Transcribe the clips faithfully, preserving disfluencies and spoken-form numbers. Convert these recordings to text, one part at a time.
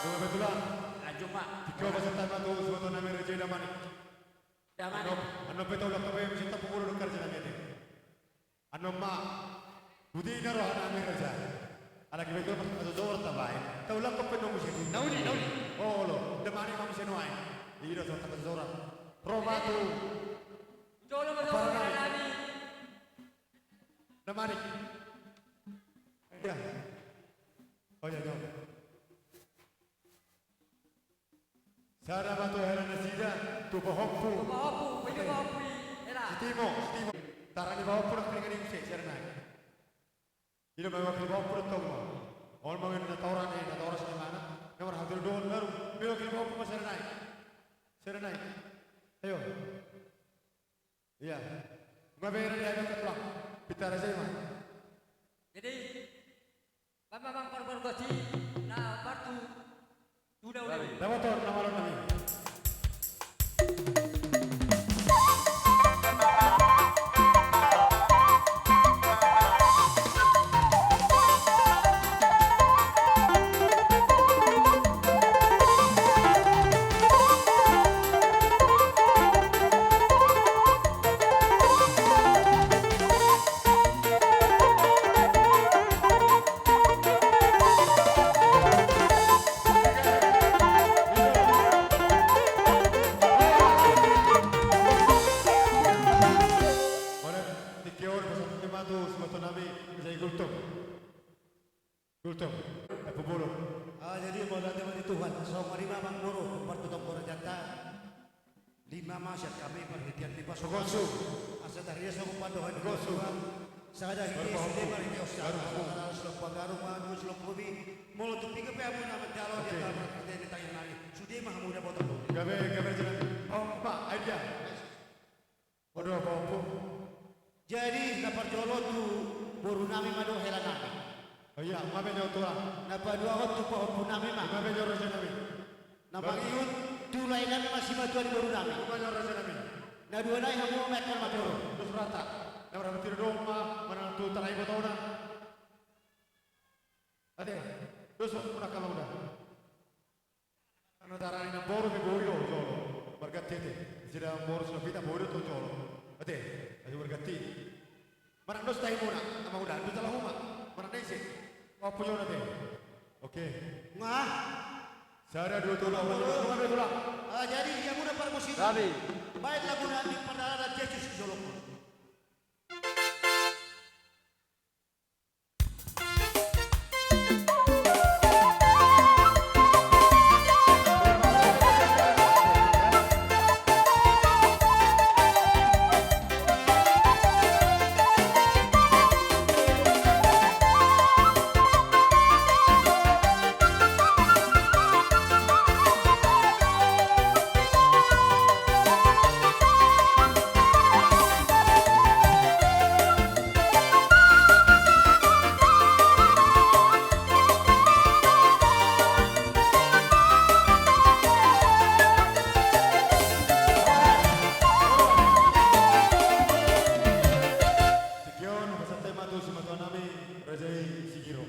Kebetulan. Lanjut, Pak. Tiga pasal tama tu, sebetulnya nami raja i Damanik. Damanik. Annon, annon pe tau lakon pe, mesti tapu mulu dokar jalan ini. Annon ma, budi na roha nami raja. Alai kebetulan pas jor tabaen. Tau lakon pe nunga muse. Nauli, nauli. Olo, Damanik ma muse nuaeng. Ida so tangkas jor. Roma tu. Jolo ma tu hela nami. Damanik. Iya. Oh iya, jolo. Sada ma tu hela nasida, tu pahompu. Tu pahompu, pahompu i, hela. Sitimo, sitimo. Tara ni pahompu nang keringan i muse, sada nai. Ida ma wakil pahompu do tong ma. On ma na toras, eh, na toras ni mana. Na marhata do dohot baru. Ida wakil pahompu ma sada nai. Sada nai. Ayo. Iya. Nga bere dia ada ketua. Pinta raja ma. Jadi, Bapak Bang Parpar Goci, na partu, sudah udah. Dapat tuh, nama lo nami. Tingki on, pasahat ma tu, siboto nami, sai gultom. Gultom, tapu bolon. Ah, jadi mauliate ma di Tuhan, songon i ma amang boru, partutup raja ta. Lima ma sian hami parhitean ni pasu-pasu. Asa taringot songon pandohan ni Gosu. Sada hite sude marhite on, sada sulap pagaru ma, dua sulap hobi. Molo tung piga pe hamu na manjalo di angka parhitean ni tangiang nami, sude ma hamu dapotan. Gabe, gabe jalan. Ompa, aja. Odo, pahompu. Jadi, na parjolo tu boru nami ma do hela nami. Oh iya, nga be nyo tua. Na paduahon tu pahompu nami ma. Nga be nyo raja nami. Na mangihut tu lae nami ma simatua ni boru nami. Nga be nyo raja nami. Na dua nai hamu ma ekkal ma boru. Dos rata. Na marhata tiro do ma, manang tu tara ibotona. Ate, dos rata ma uda. Annon tara ni namboru pe boi do jolo. Marganti ate. Sida namboru sudah pita boi do tu jolo. Ate, ate marganti. Manang dos tahi muna, amang uda, dos tahi muna. Manang na ise. Oh, punya ate. Oke. Nga. Sada, dua, tolu, amang uda, amang uda, tulang. Ah, jadi ia muna parmusi. Gabe. Baen lagu na di pardalanan Jesus di jolo. Tingki on, pasahat ma tu simatua nami, raja i Sigiro.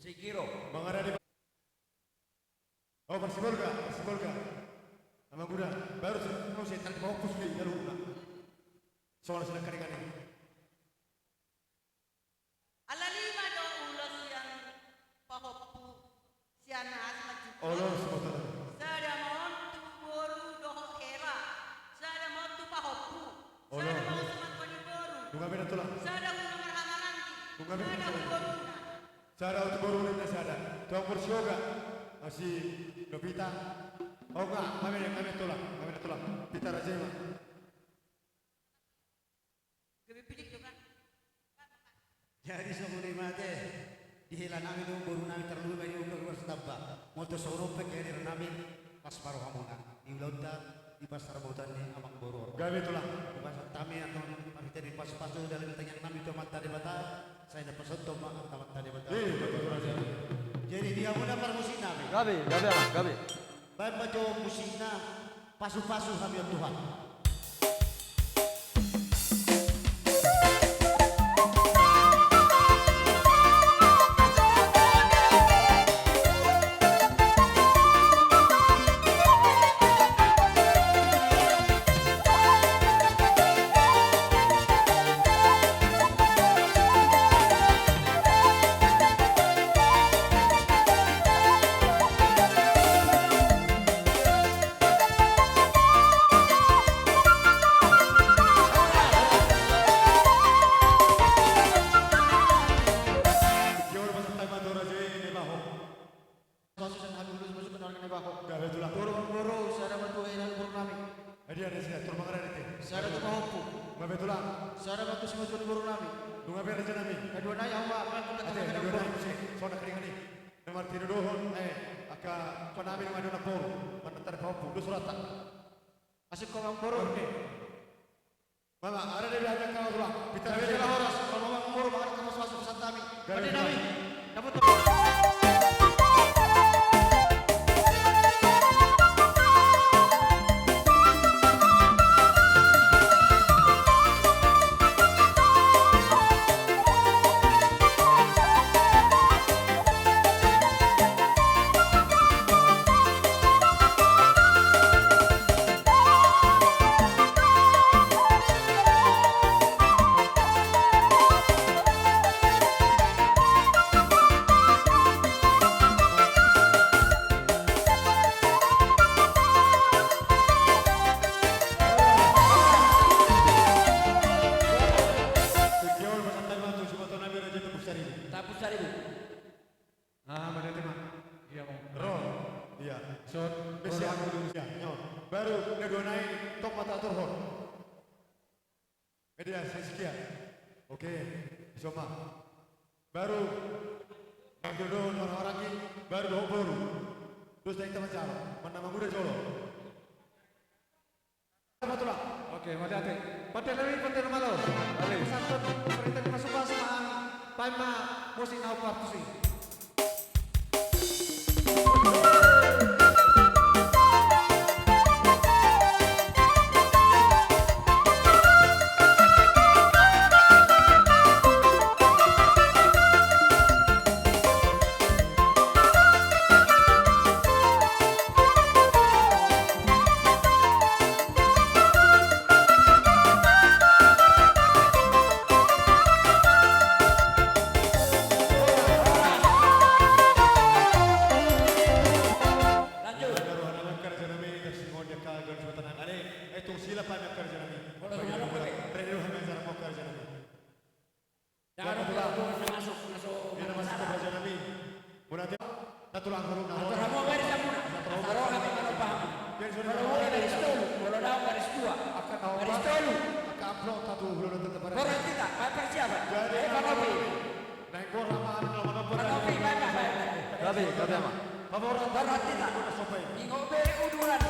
Sigiro. Mangarade. Oh, parsibolga, parsibolga. Amang uda, baru si, oh, saya tadi mau pus di jalur na. Soal sedang kari-kari. Ala lima do ulos sian pahompu, sian na asmat juta. Ulos, betul. Sada ma on tu boru dohot hela. Sada ma on tu pahompu. Ulos. Sada ma on simatua ni boru. Nunga be na tulang. Sada nunga marhahamaranggi. Nunga be na tulang. Sada tu boru na sada. Tulang boru Sioga. Asi Novita. Oh, nga, nga be na tulang. Nga be na tulang. Pita raja ma. Gabe pilik do kan? Jadi songon i ma ate, di hela nami do boru nami tarlumobi ma di umur ruas tamba. Molo songon on pe kehadirannami, las ma rohamuna di ulaonta, di parsaribotan ni amang boru on. Gabe tulang. Hupasahat hami annon parhitean ni pasu-pasu dalan ni tangiang nami tu Amanta Debata, sai na pasahathon ma Amanta Debata. Eh, betul, betul. Jadi di hamuna parmusiknami. Gabe, gabe, gabe. Baen ma jo musikna. Pasu-pasu hami on Tuhan. Gabe tulang. Boru, boru, sada ma tu hela boru nami. Adi ada sida, tolong mangarani te. Sada tu pahompu. Gabe tulang. Sada ma tu simatua ni boru nami. Nunga be raja nami. Kadua nai awa, awa, awa, ate, awa, kadua awa. Nai, muse, sona keringan i. Na martinodohon, eh, angka panami nunga dua na boru. Manantar pahompu, dos rohanta. Asik ko bang boru. Oke. Mama, ada di belakang kau tulang. Pita. Tapi bela horas, kalau mau ngomong baru, bakal kita masuk-masuk pesan kami. Gabe tulang. Pade nami. Dapat. Tapus saribu. Ah, mauliate ma. Ia, Om. Ro. Ia. Son. Besi aku dulu. Ia, nyo. Baru, na dua nai, tong ma taturhon. Media, sekian. Oke, iso ma. Baru, baru do, orang-orang i, baru do boru. Terus dari teman jalo, mana manguda jolo. Oke, mauliate. Pande nami, pande na malo. Pande. Santun, pande na pasupasu ma. Paima, musik na opat tusi. Lanjut. Rohana ma angka raja nami, tarsingkop di angka ganup sibata nami. Ale, eh, tung silap ma angka raja nami. Rohana ma angka raja nami. Jangan lupa, masuk, masuk. Ia, na masuk angka raja nami. Mauliate. Na tulang hamu na. Atur hamu, bari samuna. Atur hamu. Atur hamu, bari samuna. Molo muna garis tolu, molo daong garis dua. Angka na garis tolu. Angka amplop satu, belum tentu pada. Borat kita, baik persiapan. Jadi, eh, panopi. Naik bola, Pak, anu, nomor dua. Panopi, baik, baik, baik. Gabe, gabe, Ama. Borat kita. Borat kita. Ingot be uduran.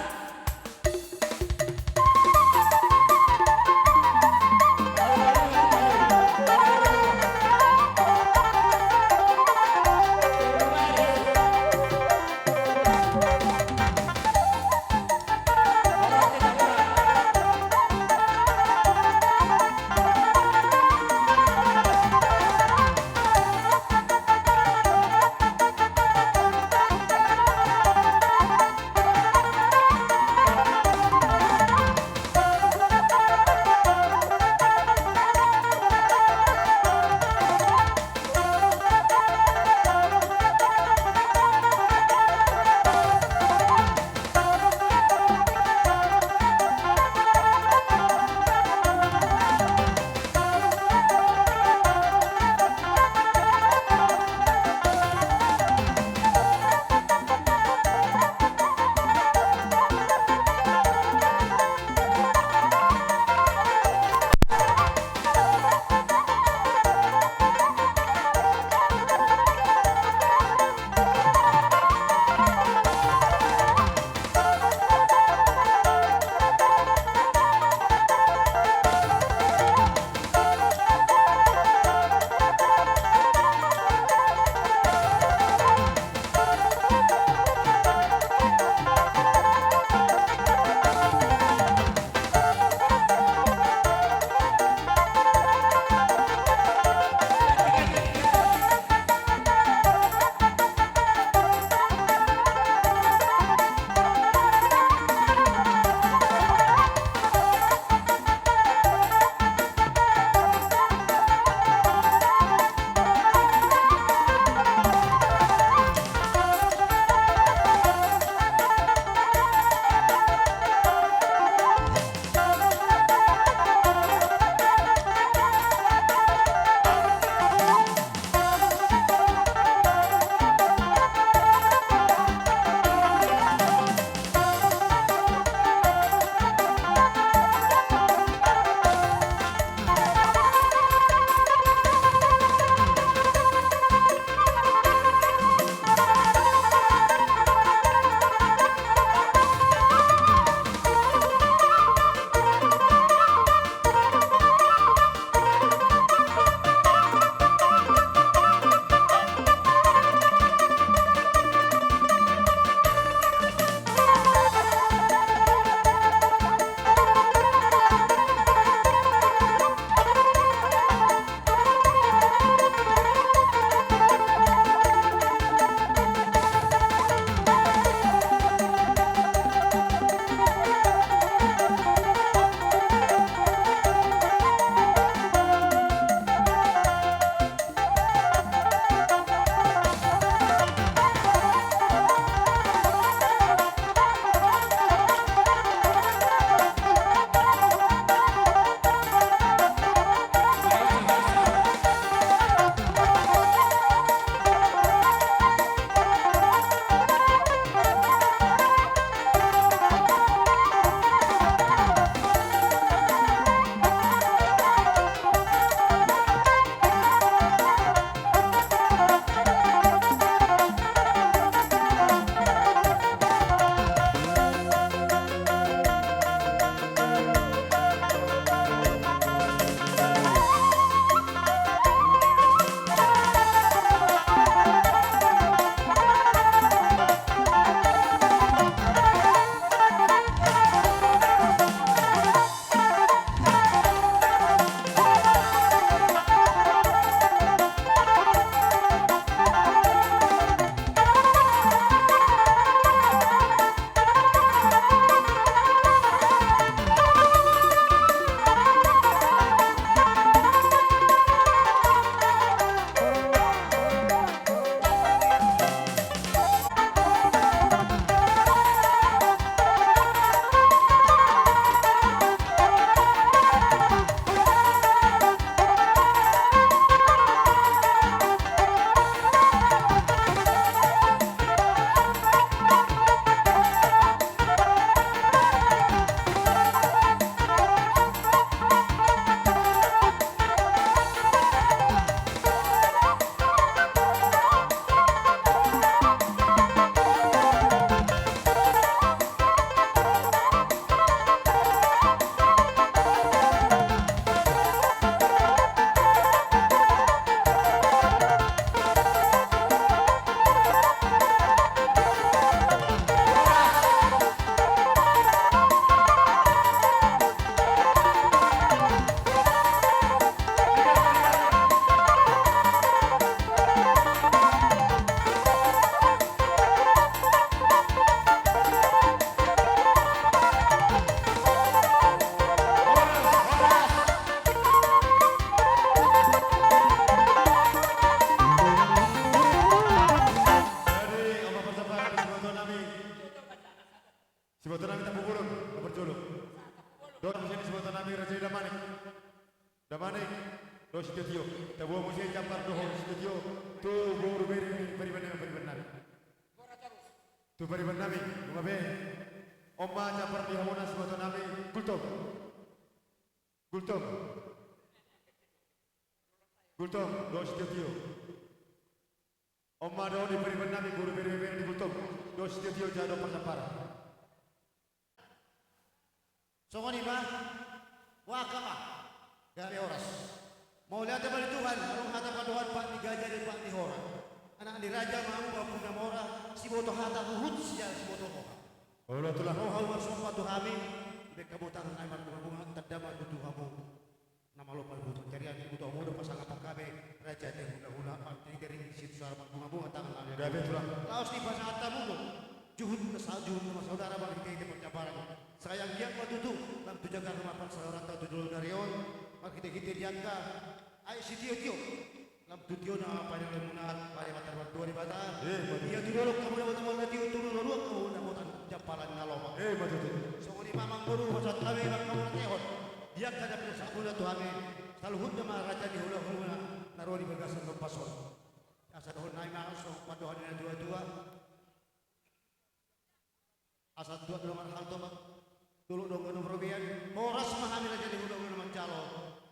Siboto nami Tampubolon, nomor jolo. Dohot muse siboto nami Raja Damanik. Damanik dohot Sitiotio. Taboan muse jambar dohot sitiotio tu boru bere ni pariban nami, pariban nami. Tu pariban nami, nunga be. On ma jambar di hamuna siboto nami Gultom. Gultom. Gultom dohot sitiotio. On ma dohot di pariban nami boru bere, bere ni Gultom dohot sitiotio jala dohot parjambaran. Songon i ma. Waka ma. Gabe horas. Mauliate ma di Tuhan, adong hata pandohan, pat ni gaja dohot pat ni hora. Anak ni raja ma hamu, parbue na mora, siboto hata huhut sian siboto roha. Olo, tulang. Roha ma marsombahon tu hami, dibahen hamu tangan nami marbungabunga, tanda ma tutu hamu na malo parbue. Jadi, anggiat diboto hamu do pasangaphon gabe raja ni hulahula, marhite-hite ring sian suara marbungabunga tangan nami. Gabe, tulang. Laos dipasahat hamu do juhut na sa-, juhut na marsaudara marhite-hite parjambaran. Sai anggiat ma tutu lam tu jagar na marparsaoranta tu joloan ni ari on, marhite-hite di angka aek sitiotio. Lam tu tio na panelemuna, pare ma tarbantua Debata. Eh, ma tutu. Ia tu dolok hamu na mata mata tio, tu dolok hamu na mata jampalan na lomak. Eh, ma tutu. Songon i ma amang boru, pasahat hami ma hamu na tehon. Di angka na pinasahatmuna tu hami, saluhutna ma raja ni hulahula na ro di bagasan dompas on. Asa dohonon nami ma songon pandohan ni na tua-tua. Asa tuat do marhalto, dolok do ganup robean, horas ma hami raja ni hulahula na manjalo,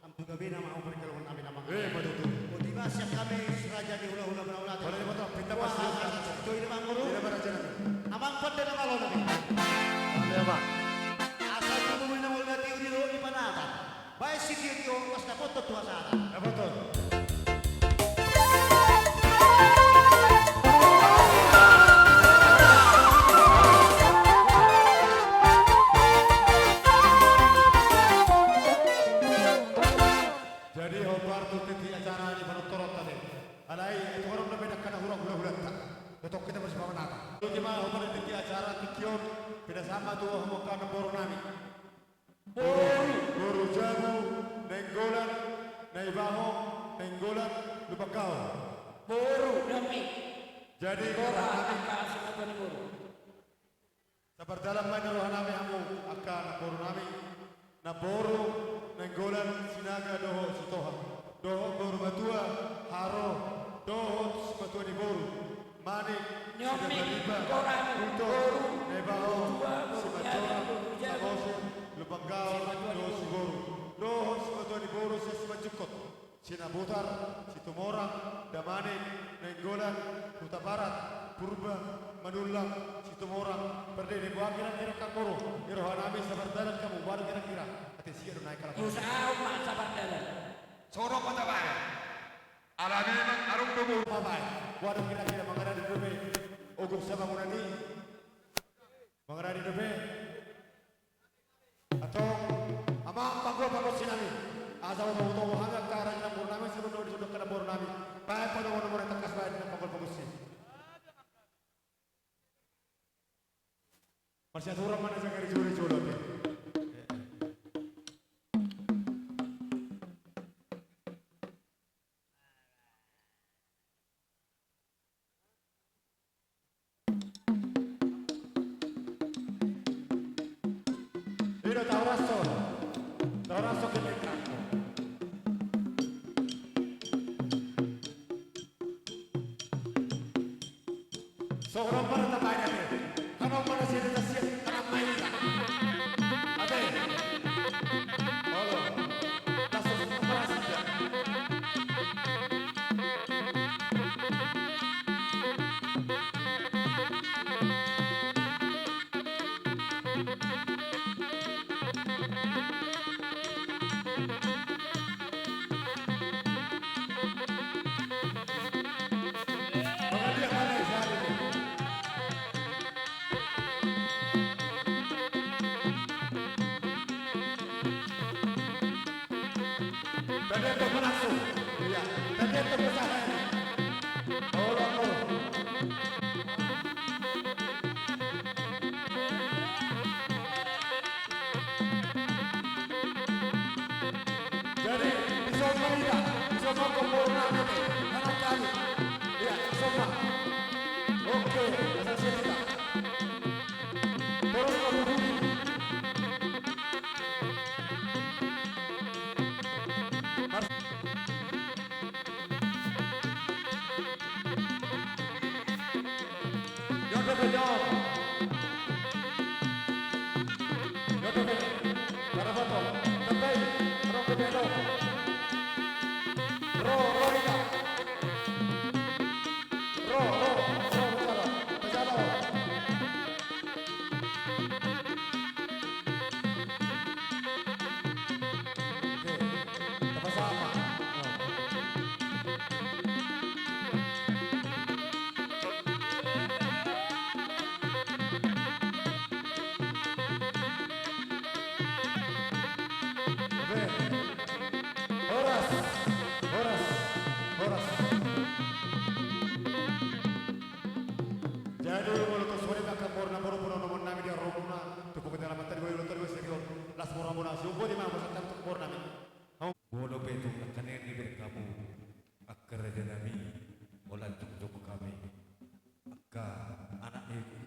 lam tu gabena ma hamu parjaloon nami na mangalehon. Eh, ma tutu. Boti ma sian hami raja ni hulahula na mauliate. Pala di mata, pinta. Wah, pasti. Asa sitio i ma amang boru. Ina ma raja nami. Amang pande na malo nami. Pande ma. Asa tubu ni na mauliate i di dolok ni panata. Baen sitiotio, laos dapothon tu hasahatan. Dapothon. Jadi, hombar tu tintin acara ni panortoronta be. Alai, eh, tu horong na beda kana hurang hulahulanta. Totong hita masih pamanata. Jadi ma, hombar tu tintin acara tingki on, pinasahat ma tu hamu angka namboru nami. Boru. Boru Jabu, Nainggolan, Naibaho, Nainggolan, Lumban Gaol. Boru nami. Jadi, Boru, kata kami, angka simatua ni boru. Sapardalan ma di roha nami hamu angka namboru nami. Namboru Nainggolan, Sinaga dohot Sitohang. Dohot boru matua, Haro, dohot simatua ni boru, Manik, Nyomi, Sidabariba, Gorani, Gultom, boru, Naibaho, boru tua, boru Simanjorang, boru jago, Samosir, Lumban Gaol, simatua ni boru, dohot simatua ni boru sian Simanjungkot, Sinabutar, Situmorang, Damanik, Nainggolan, Hutabarat, Purba, Manullang, Situmorang, Pardede. Boha kira-kira angka boru, di roha nami sapardalan hamu, boha kira-kira. Ate sia do naeng kalak. Usaha ma sapardalan. Songon on ma tabaen. Ala memang adong do boru. Babae. Waduh, kira-kira mangarade dope. Ogo sabangunan i. Mangarade dope. Antong, amang panggual pargonsi nami. Asa utomo-tomo hami angka raja namboru nami, siboto di sudok angka namboru nami. Baen panongon-nongon na tangkas, baen panggual pargonsi. Marsiaturan ma na jaga di jolo-jolo, oke. Ido, taho raso. Taho raso ke. Songon on ma na tabaen ate. Kan on ma na sian atas sian tangan main. Ate. Olo. Tasos parasi da.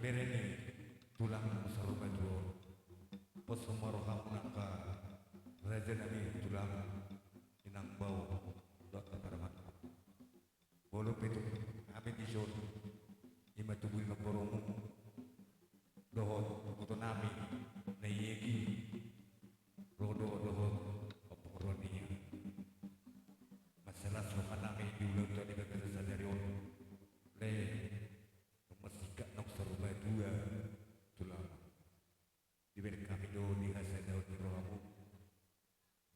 Bere ni tulang saur matua on. Pos ma rohamuna angka raja nami tulang, inang bao dohot angka parumaen. Molo pe tung hami dison, ima tubu ni namborumu dohot iboto nami na i Egi, ro do dohot ompung Ronia. Mansai las roha nami di ulaonta di bagasan sadari on. Lae, tung marsingkat naung saur matua tulang. Dibereng hami do di hasadaon ni rohamu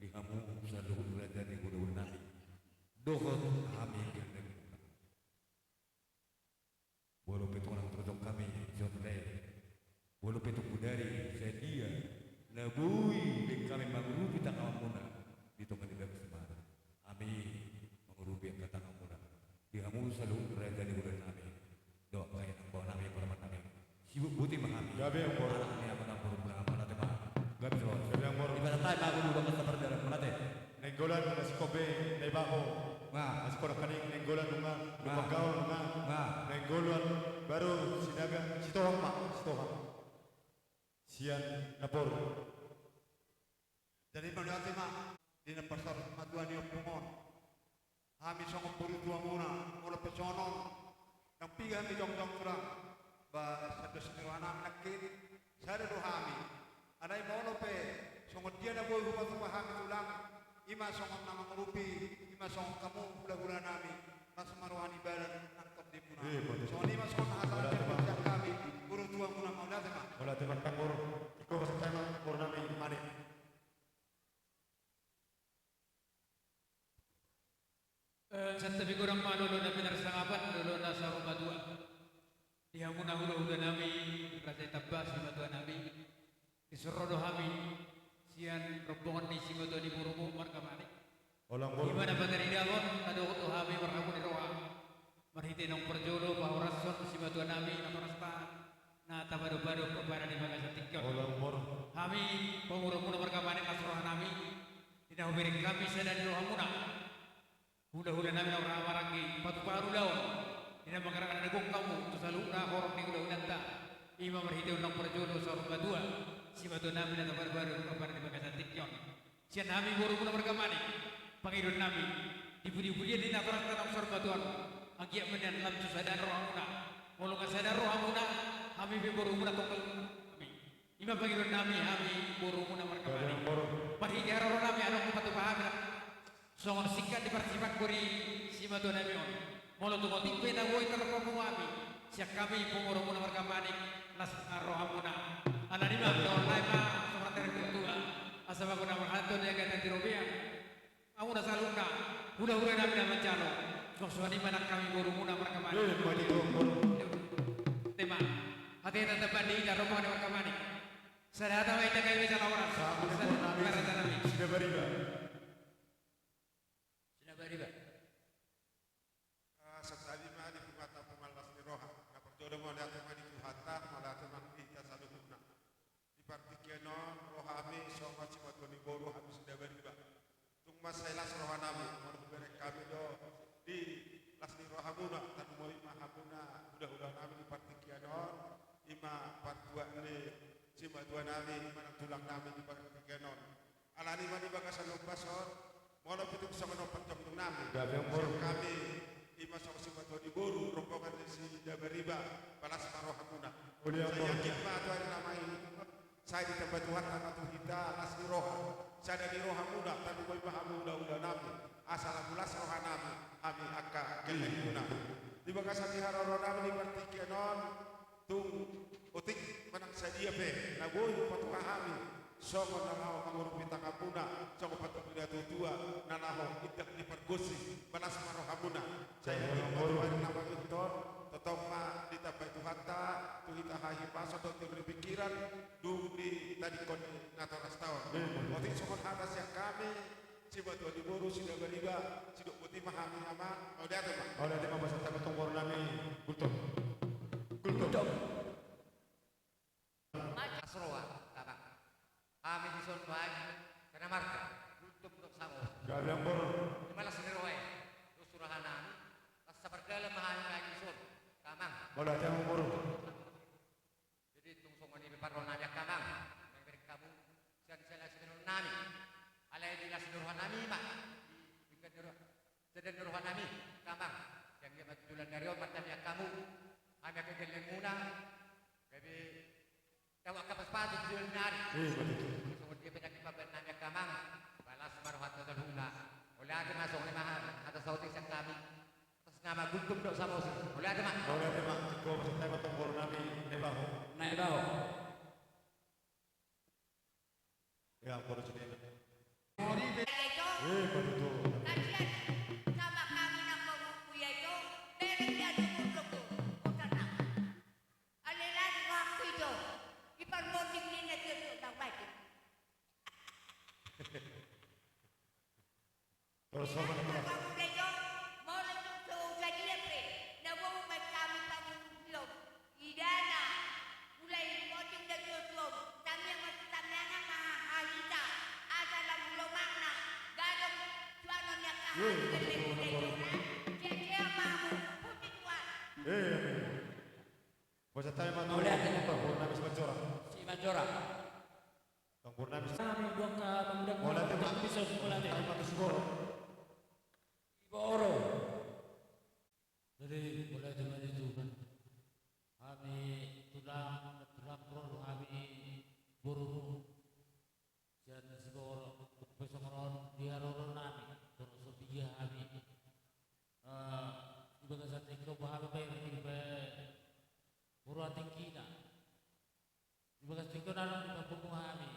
di hamu saluhut raja ni hulahula nami dohot hami angka na i Egi. Molo pe tung na tongon hami dison, lae, molo pe tung bodari sadia na boi baen hami mangurupi tanganmuna di tonga ni bagas ma hami mangurupi angka tanganmuna di hamu saluhut raja ni hulahula nami dohot angka inang bao nami, parumaen nami. Sibuk boti ma hami. Gabe, Amor. Anak ni amang namborumuna, mauliate ma. Gabe, Amor. Gabe, Amor. Dipasahat ma hamu dua kata pardalan, mauliate. Nainggolan na singkop be na ibaho. Nah. Na singkop nangkaning nainggolan nunga, nah, panggaol nunga. Nah. Nainggolan baru Sinaga, Sitohang ma, Sitohang. Sian Naporu. Jadi mauliate ma di na parsaur matua ni ompung on. Hami songon boru tuamuna, molo pe songon on, ndang piga hami jongjong tulang, ba sada dos ni roha nami nangkin, sada do hami. Alai molo pe songon dia na boi hupatupa hami tulang, ima songon na mangurupi, ima songon hamu hulahula nami, las ma roha ni badan nang tondimuna. Eh, betul. Songon i ma songon hata ni hami boru tuamuna, mauliate ma. Mauliate ma, Amor. Ingkon pasahat ma boru nami Manik. Eh, santabi godang ma lolo na pinarsangapan, lolo na saur matua. Di hamu na hulahula nami, raja i tamba simatua nami. Dison ro do hami sian rombongan ni simatua ni borumu marga Manik. Holan, Amor. Ima na pataridahon na dohot tu hami marhamu ni roha. Marhite naung parjolo pahorashon simatua nami natorasta na tapadopado parpara di bagasan tingki on. Holan, Amor. Hami pamoruonmuna marga Manik, las roha nami di na hubereng hami sada ni rohamuna. Hulahula nami na hurang maranggi, patupa ulaon di na mangaranggi na gok hamu tu saluhutna horong ni hulahulanta. Ima marhite on naung parjolo saur matua simatua nami na tapadopado parpara di bagasan tingki on. Sian hami borumuna marga Manik, pangidoan nami, di pudipudian ni natorasta naung saur matua on, anggiat ma nian lam tu sada rohamuna. Molo nga sada rohamuna, hami pe borumuna tongtong hami. Ima pangidoan nami, hami borumuna marga Manik. Marhite haroro nami adong hupatupa hami songon singkat ni parsipanggori simatua nami on. Molo tung otik pe na boi tarpapungu hami sian hami pamoruonmuna marga Manik, las rohamuna. Alani ma, dohot nai ma, somartari tua, asa bago na marhanto di agatan di robean. Hamuna saluhutna hulahula nami na manjalo. Suang songon i ma nang hami borumuna marga Manik. Eh, mauliate, Amor. Tema. Hatiha tamba di hita rombongan marga Manik. Sada hata ma hita gabe jala horas. Sada hata ma hita gabe jala horas. Sidabariba. Sidabariba. Ah, santabi ma di Tuhanta pamallas ni roha. Na parjolo mauliate ma di Tuhanta, mauliate ma di hita saluhutna. Di partingkian on, ro hami songon simatua ni boru, hami Sidabariba. Tung mansai las roha nami, molo hubereng hami do di las ni rohamuna, tarlumobi ma hamuna hulahula nami di partingkian on, ima partuat ni simatua nami, ima nang tulang nami di partingkian on. Alani ma di bagasan ombas on, molo pe tung songon on panjomjong nami. Gabe, Amor. Sian hami, ima songon simatua ni boru, rombongan ni Sidabariba, las ma rohamuna. Uli, Amor. Sai anggiat ma tu ari na mangihut, sai ditamba Tuhanta ma tu hita las ni roha. Sada ni rohamuna, tarlumobi ma hamu hulahula nami. Asa lam las roha nami, hami angka gellengmuna. Di bagasan ni haroro nami di partingkian on, tung otik manang sadia pe na boi hupatupa hami songon na laho mangurupi tanganmuna, songon patupa ni natuatua na laho indak ni pargonsi, las ma rohamuna. Sai anggiat ma tu ari na mangihut on, tongtong ma ditambai Tuhanta tu hita hahipason dohot tiur ni pingkiran, dung ditadingkon ni natorasta on. Otik songon hata sian hami, simatua ni boru, Sidabariba, sidok boti ma hami, Amang. Mauliate ma. Mauliate ma, pasahat hami tong boru nami, Gultom. Gultom. Gultom. Las roha, Amang. Hami dison bahen, sada marga, Gultom dohot Samo. Gabe, Amor. Ima las ni roha i, dos roha nami, las sapardalan ma hami bahen dison, Amang. Mauliate, Amor. Sada ni roha nami, angka amang, sian anggiat ma tu joloan ni ari on martangiang hamu, hami angka gellengmuna, gabe tau angka pasu-pasu tu joloan ni ari. Eh, betul. Songon dia pe nangkin pambahenan nami angka amang, balas ma rohanta saluhutna. Mauliate ma, songon i ma hata saotik sian hami. Atas nama Gultom dohot Samosir. Mauliate ma. Mauliate ma. Singkoru ma santabi ma tu boru nami Naibaho. Naibaho. Ya, boru sini. Eh, betul. Kasian, sama kami nang boru ku ya itu, bere dia dukun-dukun. Kota nang. Alai lagi waktu itu, di parmonding ni na dia tu nang baik. Terus apa lagi, Mas? Molo tu so sadia pe na boi ma hami pangulon, idana, mulai moting da josom, tangiang ma tu tangiang ma hahita, asa lam lomakna, gadong suanon ni angka hami gelleng, gelleng, gelleng, gelleng, gelleng, gelleng, gelleng, gelleng. Eh, amin. Boru nami Simanjorang. Simanjorang. Boru nami Simanjorang. Mauliate ma. Mauliate ma. Siboro. Jadi, mauliate ma di Tuhan. Hami tulang, tulang ro hami boru. Sian Siboro, tung pe songon on di haroro nami, songon so piga hami. Eh, di bagasan tingki on boha ma baen, di pe, boru atingkina. Di bagasan tingki on adong dipapungu hami.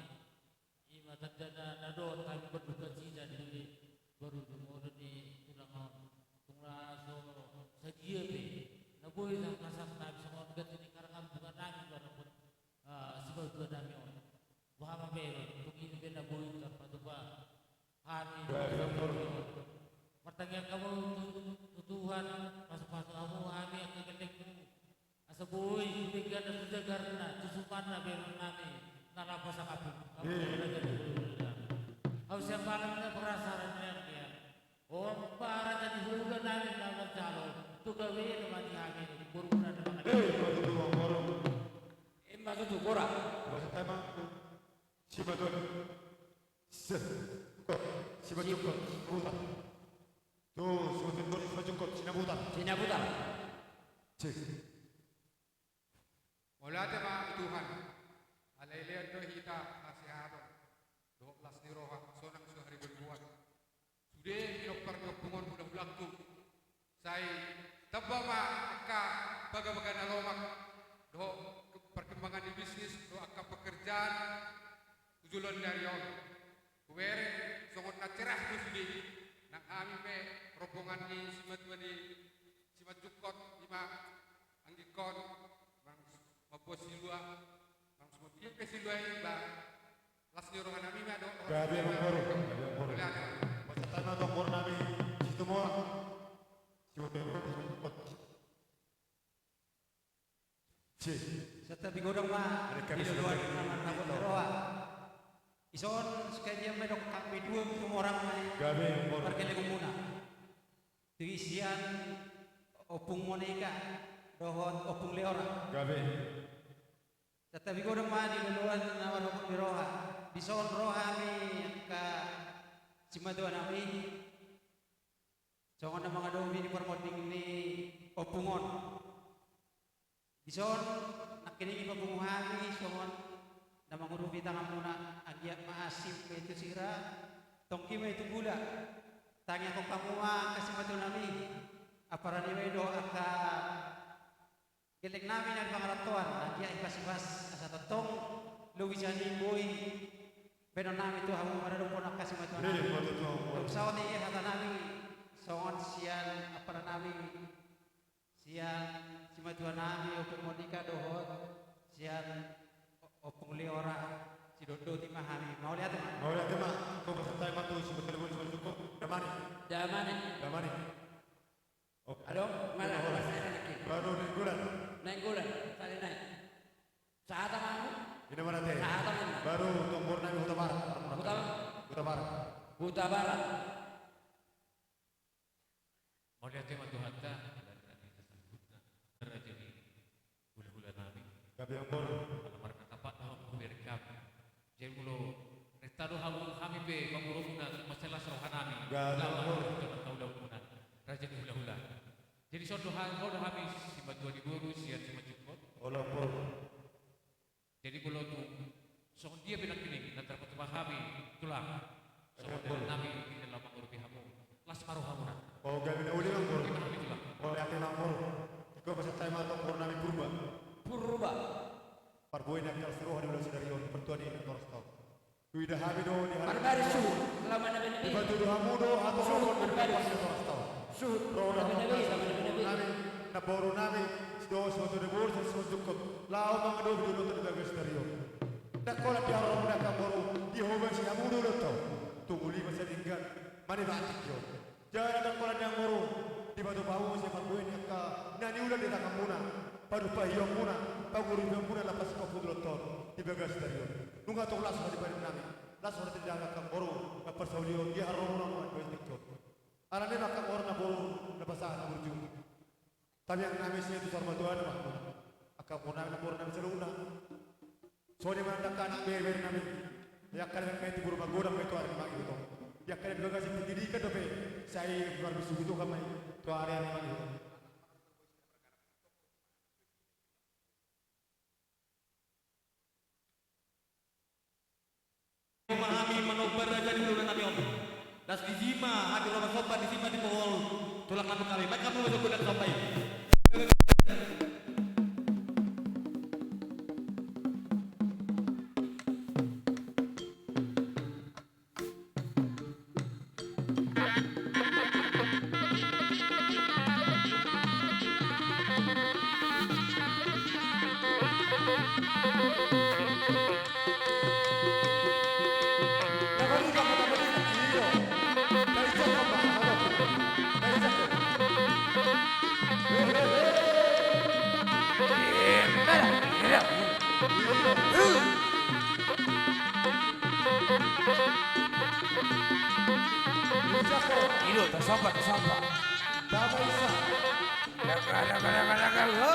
I ma tanda na, na dohot hami berduka cita di boru, di boru ni tulang on. Tung na so sadia pe. Na boi na kasar hami songon ganti ni karangan bunga nami, baru pun. Ah, sibatua nami on. Boha ma baen, tung i pe na boi tarpatupa. Hami. Martangiang hamu tu, tu Tuhan, pasu-pasu hamu hami angka gellengmu. Asa boi, denggan na tu jagarna, tu sumanna baen nami, na lapo sangapung. Hamu na jadi hulahula. Hamu sian palan na perasaan yang dia. Ompa raja ni hulahula nami na manjalo, tu gabe na mati hami, boru na na mangadi. Eh, ima tutu, boru. Ima tutu, boru. Boru satahi ma. Simatua. Se. Kot. Simanjukot. Simabutar. Tu, Simatua, Simanjukot, Sinabutar. Sinabutar. Cek. Mauliate ma tu Tuhan, alai lean do hita hasehaton dohot las ni roha, sonang so haribanguan. Sude pinompar ni ompung on hulahulangku, sai tamba ma angka bagabaga na lomak dohot parkembangan ni bisnis dohot angka pekerjaan tu joloan ni ari on. Hubereng songon na cerah do sude, nang hami pe rombongan ni simatua ni Simanjukot, ima anggingkon, mang mamboan silua, mang sumatua pe silua i, ba las ni roha nami ma do. Gabe ma boru, gabe ma boru. Mauliate ma. Boru satahi ma tu boru nami Situmorang. Simanjukot. Santabi godang ma di loloan na marnabot ni roha. Dison, sangkali dia ma didok hami dua Situmorang ma i. Gabe ma boru. Pargellengonmuna. Tu sian Ompung Monika dohot Ompung Leora. Gabe. Santabi godang ma di loloan na marnabot ni roha. Dison ro hami angka simatua nami. Songon na mangadopi di parmonding ni ompung on. Dison, nangkining i papungu hami songon na mangurupi tanganmuna, anggiat ma asi ma i tu sira, tonggi ma i tu gula. Tangiangkon hamu ma angka simatua nami, ampara ni ma i do angka gelleng nami na di pangarantoan, anggiat i pasipas asa tongtong lobi sian i boi baenon nami tu hamu maradophon angka simatua nami. Tung saotik i hata nami, songon sian ampara nami, sian simatua nami Ompung Monika dohot sian O-, Ompung Leora, sidondoti ma hami. Mauliate ma. Mauliate ma. Boru satahi ma tu simatua nami Simanjukot. Damani. Damani. Damani. Oke. Adong, mana? Baru Nainggolan. Nainggolan, sahali nai. Sahata ma hamu? Ina mana te? Sahata ma hamu? Baru tu boru nami Hutabarat. Huta? Hutabarat. Hutabarat. Mauliate ma tu Tuhanta, ala na hita saluhutna raja ni hulahula nami. Gabe ma boru. Ala marga tapak na hau hubereng hami. Jadi molo renta do hamu hami pe pangurungna, tung mansai las roha nami. Gabe ma boru. Gabe ma boru. Jadi hula-hula. Jadi songon do ha-, songon do hami simatua ni boru sian Simanjungut. Olo, Ampuru. Jadi molo tung songon dia pe nangkining na tarpatupa hami, Tulang. Songon dia nami di dalam mangurupi hamu. Las ma rohamuna. O, gabe na uli, Ampuru. Gabe na uli, Tulang. O, ate, Ampuru. Ingkon pasahat hami ma tu amporik nami Purba. Purba. Parbue ni angka las ni roha di ulaon sadari on, partua ni natoras tau. Huida hami do di hari. Parbue, suhut. Selamat na bene. Dipatudu hamu do hatorangan. Suhut, parbue. Suhut. Ro do hamu, selamat na bene. Nami, namboru nami, sidohot simatua ni boru sian Simanjungut, laho mangadopi di ulaonta di bagas sadari on. Ndang holan di haroromuna, angka amporik, di hoban sihamu do ulaonta on. Tung uli ma sian denggan, manang batik jo. Jala ndang holan, amporik, dipatupa hamu sian parbue ni angka na niula ni tanganmuna, padupahianmuna, pangurupionmuna, laho pasingkophon tu ulaonta on di bagas sadari on. Nunga tung las roha di badan nami, las roha di tangan, angka amporik, na parsaulian di haroromuna, na di bagas sadari on. Alani i ma, angka amporik, namboru, na pasahat na burju. Tangiang nami sian Debata Sarimatua ma tu hamu, angka amporik nami, namboru nami saluhutna. Songon i ma nang angka anak bere-bere nami. Ia angka na mangihut ma i tu ari ni mangihut on. Ia angka na di bagasan pendidikan dope, sai marbisuhi Tuhan ma i tu ari-ari ni mangihut on. Ima hami manomba raja di ulaon nami on. Las disi ma hami ro marsomba, disi ma dipongol tulang nami. Baen hamu ma songon i, baen hamu ma songon i, baen somba i. Ido, tasomba, tasomba. Daga, daga, daga, daga, ho.